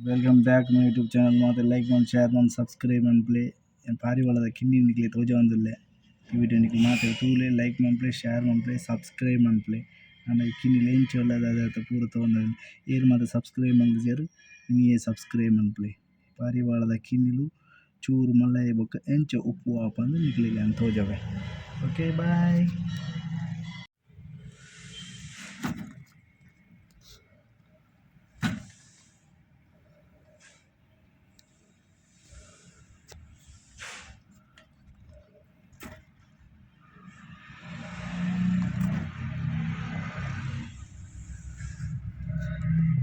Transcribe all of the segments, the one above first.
Welcome back my YouTube channel ಮಾತ like ಮನ್ share ಮನ್ ಸಬ್ಸ್ಕ್ರೈಬ್ ಮನ್ಪುಲೆ ಯಾನ್ ಪಾರಿವಾಳದ ಕಿನ್ನಿ ನಿಕ್ಲೆಗ್ ತೋಜಾವೊಂದುಲ್ಲೆ ಈ ವಿಡಿಯೋ ನಿಕುಲು ಮಾತ ತೂಲೆ ಲೈಕ್ ಮನ್ಪುಲೆ ಶೇರ್ ಮನ್ಪುಲೆ ಸಬ್ಸ್ಕ್ರೈಬ್ ಮನ್ಪುಲೆ ಆಂಡ ಈ ಕಿನ್ನಿಲ್ ಎಂಚ ಉಲ್ಲ ದಾದ ಅತ್ ಪೂರ ತೋವೊಂದು ಏರ್ ಮಾತ ಸಬ್ಸ್ಕ್ರೈಬ್ ಮಂತುಜೆರ್ ಇನಿಯೇ ಸಬ್ಸ್ಕ್ರೈಬ್ ಮನ್ಪುಲೆ ಪಾರಿವಾಳದ ಕಿನ್ನಿಲು ಚೂರು ಮಲ್ಲ ಆಯಿಬೊಕ ಎಂಚ ಉಪ್ಪುವ ಪಂದ್ ನಿಕ್ಲೆಗ್ ಯಾನ್ ತೋಜಾವೆ okay bye.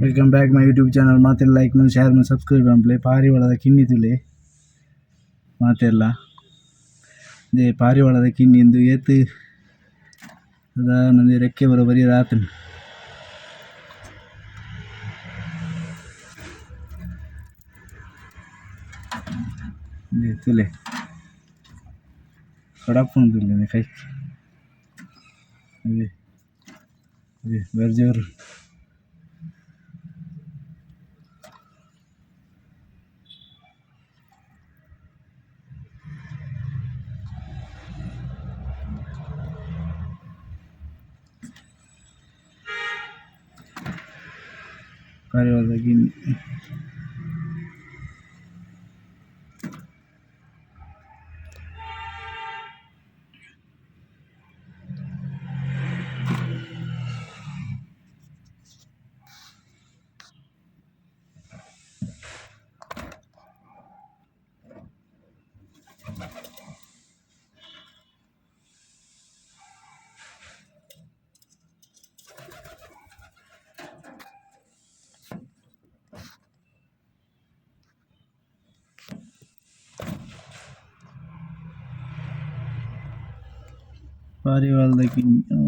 Welcome back my YouTube channel ಮಾತೆರ್ಲ like ಮನ್ ಶೇರ್ ಮನ್ ಸಬ್ಸ್ಕ್ರೈಬ್ ಮನ್ಪುಲೆ ಪಾರಿವಾಳದ ಕಿನ್ನಿ ತೂಲೆ ಮಾತೆರ್ಲ ಇಂದೇ ಪಾರಿವಾಳದ ಕಿನ್ನಿ ಇಂದು ಏತ್ ಸಾದಾರಣ ರೆಕ್ಕೆ ಪೂರ ಬರಿಯೆರೆ ಆತುಂಡು. ಇಂದೇ ತೂಲೆ ಕಡಪುಂದುಲ್ಲೆ ಕೈಕ್ ಇಂದೇ ಇಂದೇ ಬಾರಿ ಜೋರು. ಪಾರಿವಾಳದ ಕಿನ್ನಿ. ಪಾರಿವಾಳದ ಕಿನ್ನಿ ಓ.